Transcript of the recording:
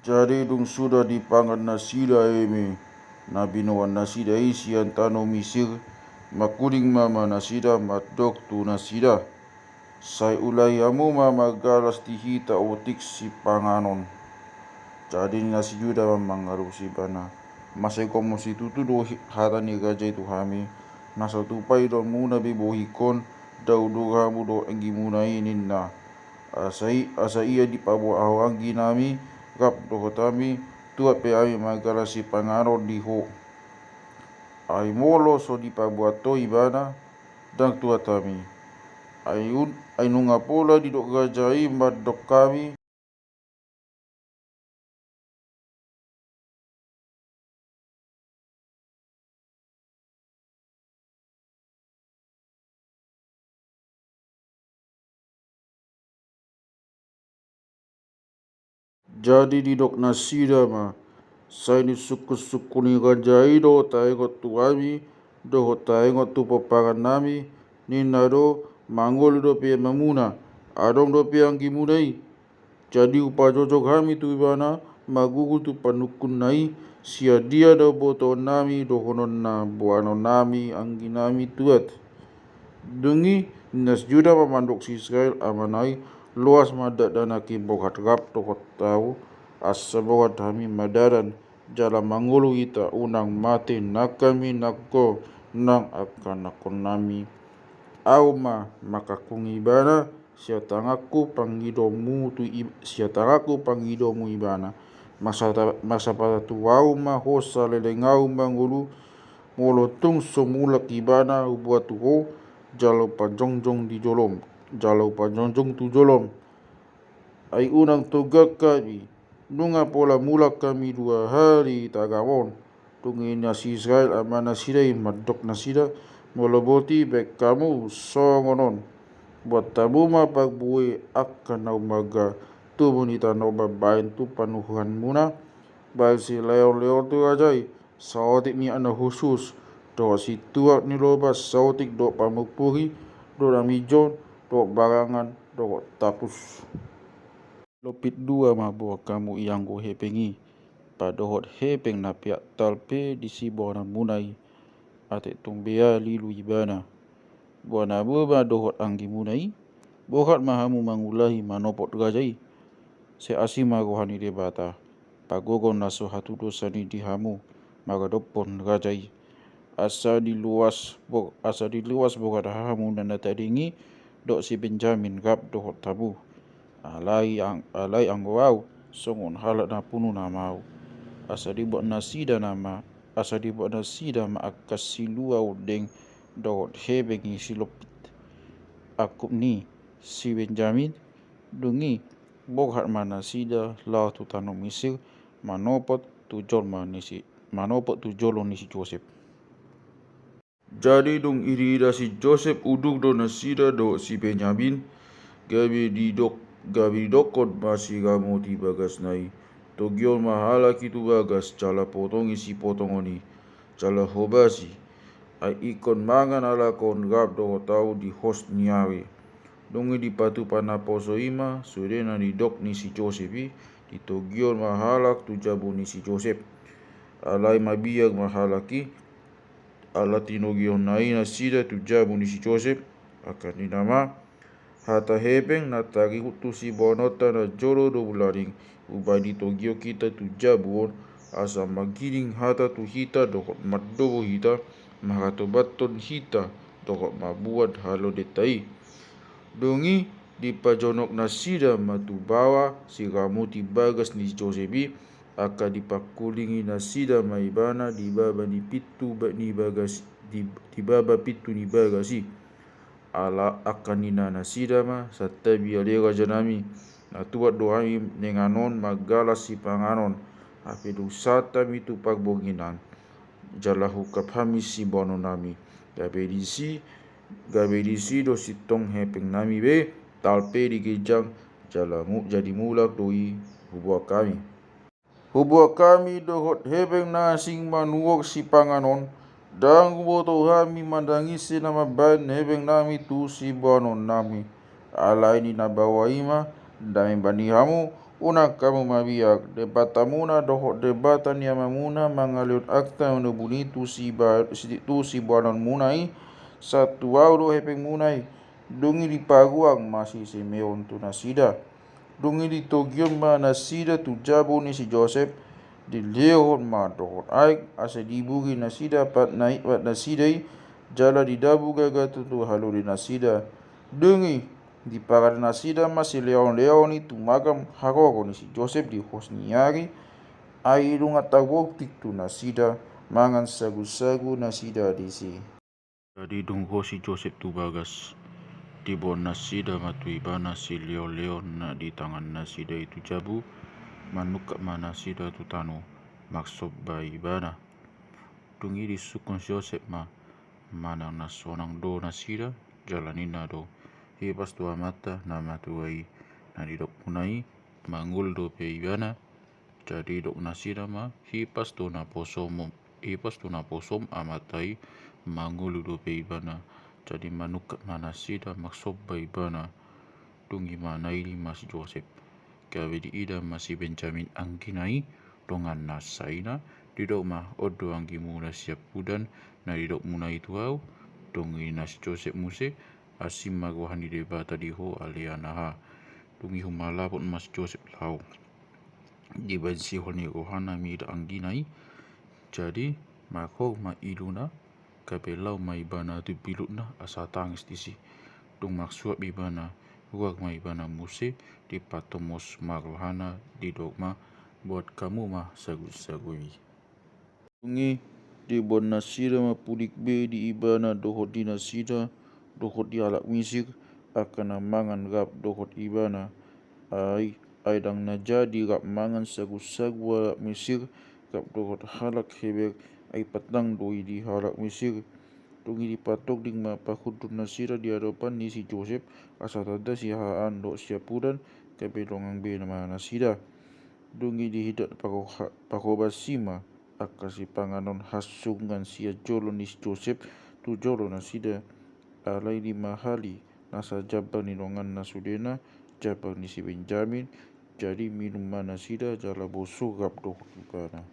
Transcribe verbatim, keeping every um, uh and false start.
Jadi dung suda dipangan nasida eme na binoan nasida i sian tano Misir, mangkuling ma nasida mandok tu nasida: Sai ulahi hamu ma manggalas di hita otik sipanganon. Jadi nina si Juda ma mangalusi ibana: Mase gomos situtu do hata ni raja i tu hami? Na so tupa idaonmuna be bohingkon, ndang udur hamu dohot anggimuna i, ninna. Asa i, asa ia dipaboa ho angginami rap dohot hami, tuat pe hami manggalas sipanganon di ho. Ai molo so dipaboa ho ibana, ndang tuat hami. Ai, ai nunga pola didok raja i mandok hami: Jadi didok nasida ma: Sai disungkunsungkun ni raja i do taingot tu hami dohot taingot tu pomparan nami, ninna do: Mangolu dope hamuna, adong dope anggimuna i. Jadi hupajojok hami tu ibana, marguru tu panungkunna i, sian dia do botoonnami dohononna boanonnami angginami tuat? Dung i nina si Juda ma mandok si Israel amana i: Loas ma dakdanak i borhat rap dohot ahu, asa borhat hami madalan jala mangolu hita, unang mate nang hami nang ho nang angka anakkonami. Ahu ma mangkangkungi ibana, sian tanganku pangidomu tu i-, sian tanganku pangidomu ibana. Marsapata tu ahu ma ho saleleng ahu mangolu, molo tung so mulak ibana huboan tu ho, jala hupajongjong di jolom, jala hupajongjong tu jolom. Ai unang toga hami, nunga pola mulak hami dua hali tagam on. Dung i nina si Israel amanasida i mandok nasida: Molo boti, baen hamu songon on: Boan hamu ma parbue angka na ummarga tubu ni tano mambahen tu panuhormuna, baen silehonlehon tu raja i, saotik miak na hushus, dohot situak ni lobas saotik dohot pamurpuri, dohot na minjon, dohot barangan, dohot tapus. Lompit dua ma boan hamu ianggo hepeng i, padohot hepeng na peak talpe di siboanonmuna i, atik tung bea lilu ibana. Boan hamu ma dohot anggimuna i, borhat ma hamu mangulahi manopot raja i. Sai asi ma roha ni Debata, pagogo na so hatudosan i di hamu maradophon raja i. Asa diloas bo-, asa diloas borhat hamuna na tading i dohot si Benjamin rap dohot hamu. Alai ang-, alai anggo ahu, songon halak na pungu nama ahu. Asa dibuat nasida nama, asa dibuat nasida ma angka silua ondeng dohot hepeng i silompit angkup ni si Benjamin. Dung i borhat ma nasida laho tu tano Misir, manopot tu jolma ni si, manopot tu jolo ni si Josep. Jadi dung idaida si Josep udur do nasida dohot si Benyamin, gabe didok, gabe didokkon ma siramoti bagasna i: Togihon ma halak i tu bagas, jala potongi sipotongon i, jala hobasi. Ai ingkon mangan halak on rap dohot ahu di hos ni ari. Dung i dipatupa naposo i ma sude na nidok ni si Josep i, ditogihon ma halak tu jabu ni si Josep. Alai mabiar ma halak i, ala tinogihonna i nasida tu jabu ni si Josep, angka ninna ma: Hata hepeng na tarihut tu siboanonta na jolo do bulading, umbahen ditogihon hita tu jabu on, asa manggiling hata tu hita dohot mandomu hita, marhatobathon hita dohot mambuat halodenta i. Dung i dipajonok nasida ma tu baoa siramoti bagas ni si Josep i, angka dipangkulingi nasida ma ibana di baba ni pintu ba-, ni bagas, di, di baba pintu ni bagas i. Ala angka ninna nasida ma: Santabi ale rajanami, na tuat do hami dengan on manggalas sipanganon, hape dung sahat hami tu parborngin an, jala huungkap hami siboanonnami, gabe disi, gabe disi do sintong hepengnami be, talpe di ginjang, jala mu-, jadi mulak do i huboan hami. Huboan hami dohot hepeng na asing manuhor sipanganon, ndang huboto hami manang ise na mambahen hepengnami tu siboanonnami. Alai ninna baoa i ma: Dame bani hamu, Unang hamu mabiar, Debatamuna dohot Debata ni amamuna mangalehon angka na umboan i tu siba-, si-, tu siboanonmuna i, sahat tu ahu do hepengmuna i. Dung i diparuang ma si Simeon tu nasida. Dung i ditogion ma nasida tu jabu ni si Josep, dilehon ma dohot aek, asa diburi nasida patna i, patnasida i, jala didabu gagaton tu halode nasida. Dung i diparade nasida ma sileonleon i tu magam haroro ni si Josep di hos ni ari, ai nunga tabongkit tu nasida mangan sagusagu nasida disi. Jadi dung ro si Josep tu bagas, diboan nasida ma tu ibana sileonleon na di tangan nasida i tu jabu, manungkap ma nasida tu tano, marsomba ibana. Dung i disungkun si Josep ma, manang na sonang do nasida, jala ninna do, hipas do Amanta na matua i. Na didokmuna i, mangolu dope ibana. Jadi didok nasida ma, hipas do naposom, hipas do naposom Amanta i, mangolu dope ibana. Jadi manungkap ma nasida marsomba ibana. Dung i ma naili ma si Josep. Gabe diida ma si Benjamin anggina i, dongan na saina, didok ma, on do anggimuna siampudan na didokmuna i tu ahu. Dung i ninna si Josep muse, asing ma roha ni Debata di ho ale anaha. Dung i humalapot ma si Josep laho. Dibaen sihol ni rohana mida anggina i. Jadi marhor ma iluna, gabe laho ma ibana tu bilutna asa tangis disi. Dung marsuap ibana, ruar ma ibana muse, dipatomos ma rohana, didok ma, buat hamu ma sagusagu i. Dung i diboan nasida ma pudik be di ibana dohot di nasida, dohot di halak Misir, angka na mangan rap dohot ibana. Ai, ai ndang na jadi rap mangan sagusagu halak Misir rap dohot halak Heber, ai patang do i di halak Misir. Dung i dipatogding ma parhundul nasida di adopan ni si Josep, asa tanda sihahaan dohot siampudan, gabe dongan be ma nasida. Dung i dihidat paho-, pahobasi ma angka sipanganon hasungan sian jolo ni si Josep tu jolo nasida, alai lima hali nasa jambak ni donganna sudena jambak ni si Benjamin. Jadi minum ma nasida jala boso rap dohot ibana.